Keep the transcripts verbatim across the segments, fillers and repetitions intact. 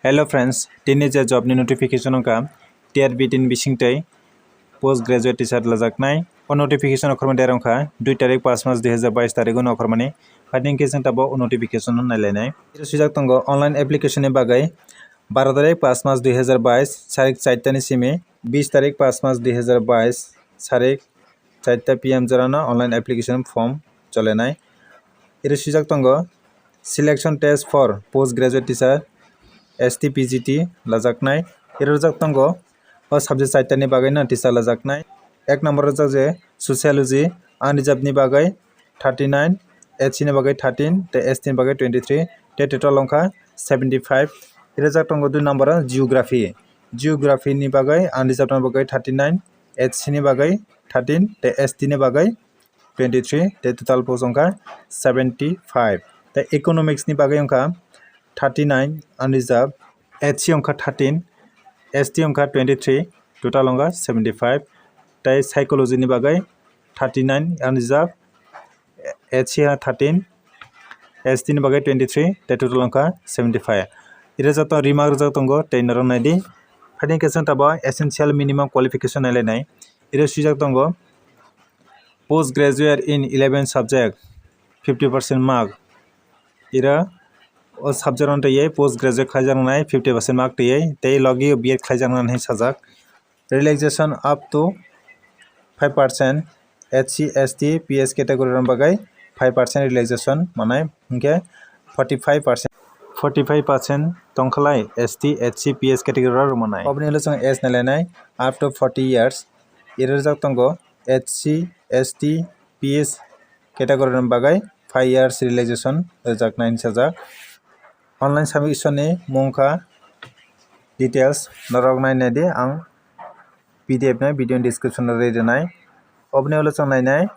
Hello friends, tini je job ni notification wngkha T R B T ni bisingtwi post graduate teacher lajaknai. O notification okhorma date wngkha dui tarik paanch mas dui hazar bais tarik o okhormani. Phaidi hwnkhe chwng tabuk o notification no nailainai. Iro swijak tongo online application ni bagwi baro tarik paanch mas dui hazar bais sarik charta ni simi bis tarik paanch mas dui hazar bais sarik charta P M jorano online application form cholenai. Iro swijak tongo selection test for post graduate teacher S T P G T lajaknai. Iro rijak tongo o subject charta ni bagwi no teacher lajaknai. Ek number rijak je sociology unreserved ni bagwi thirty nine, H C ni bagwi thirteen, tei S T ni bagwi twenty three, tei total wngkha seventy five. Iro rijak tongo dui number o geography. Geography ni bagwi unreserved ni bagwi thirty nine, H C ni bagwi thirteen, tei S T ni bagwi twenty three, tei total post wngkha seventy five. Tei economics ni bagwi wngkha thirty nine unreserved, H C wngkha thirteen, S T wngkha twenty three, total wngkha seventy five. Tei psychology ni bagwi thirty nine unreserved, H C ha thirteen, S T ni bagwi twenty three, tei total wngkha seventy five. Iro joto remark rijak tongo, tei norok naidi. Phaidi hwnkhe chwng tabuk essential minimum qualification nailainai. Iro swijak tongo post graduate in eleven subject, fifty percent mark. Iro o subject no twiwi post graduate khlaijaknai fifty percent mark twiwi, tei logi B Ed khlaijaknai hinwi sajak. Relaxation up to five percent, H C, S T, P S category rok bagwi five percent relaxation manai, hwnkhe forty five percent, forty five percent tongkhalai S T, H C, P S category rok manai. Oboni ulo chwng age nailainai up to forty years. Iro rijak tongo H C, S T, P S category rok bagwi five years relaxation rijaknai hinwi sajak. Online submission ni mung kha details norok nainai di, ang P D F no video ni description o rwi rwnai. Oboni ulo chwng nainai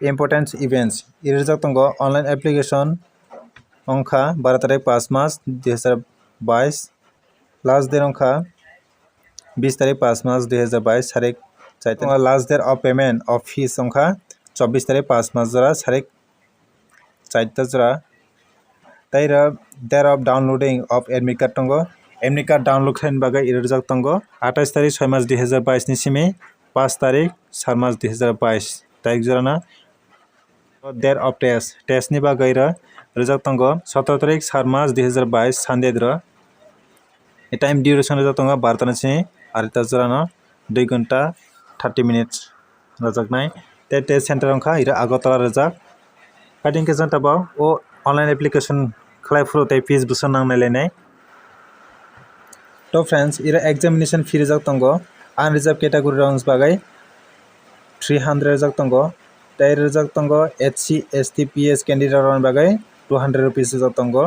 important events. Iro rijak tongo online application wngkha baro tarik paanch mas dui hazar bais, last date wngkha bis tarik paanch mas dui hazar bais sarik charta. Last date of payment of fees wngkha chobbish tarik paanch mas jora sarik charta jora. Tei ro date of downloading of admit card tongo. Admit card download khlaina bagwi iro rijak tongo atais tarik soi mas dui hazar bais ni simi paanch tarik sar mas dui hazar bais tarik jorano. Date of test, test ni bagwi ro rijak tongo sotoro tarik sar mas dui hazar bais Sunday ro. Time duration rijak tongo barota ni simi arita jorano dui ghonta thirty minutes rwjaknai. Tei test center wngkha iro Agartala rwjak. Phaidi hwnkhe chwng tabuk o online application khlai phuru tei fees bwswk nang nailainai. To friends, iro examination fee rijak tongo unreserved category rokni bagwi three hundred rijak tongo, tei rijak tongo H C, S T, P S candidate rokni bagwi two hundred rupees rijak tongo.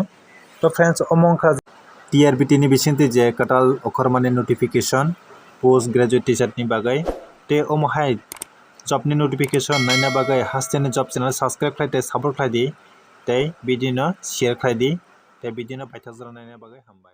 To friends, omo wngkha T R B T ni bisingtwi je kwtal okhormani notification post graduate teacher ni bagwi. Tei omo hai job ni notification naina bagwi hasteni job channel subscribe khlai tei support khlai di, tei video no share khlai di, tei video no paithak jora naina bagwi hambai.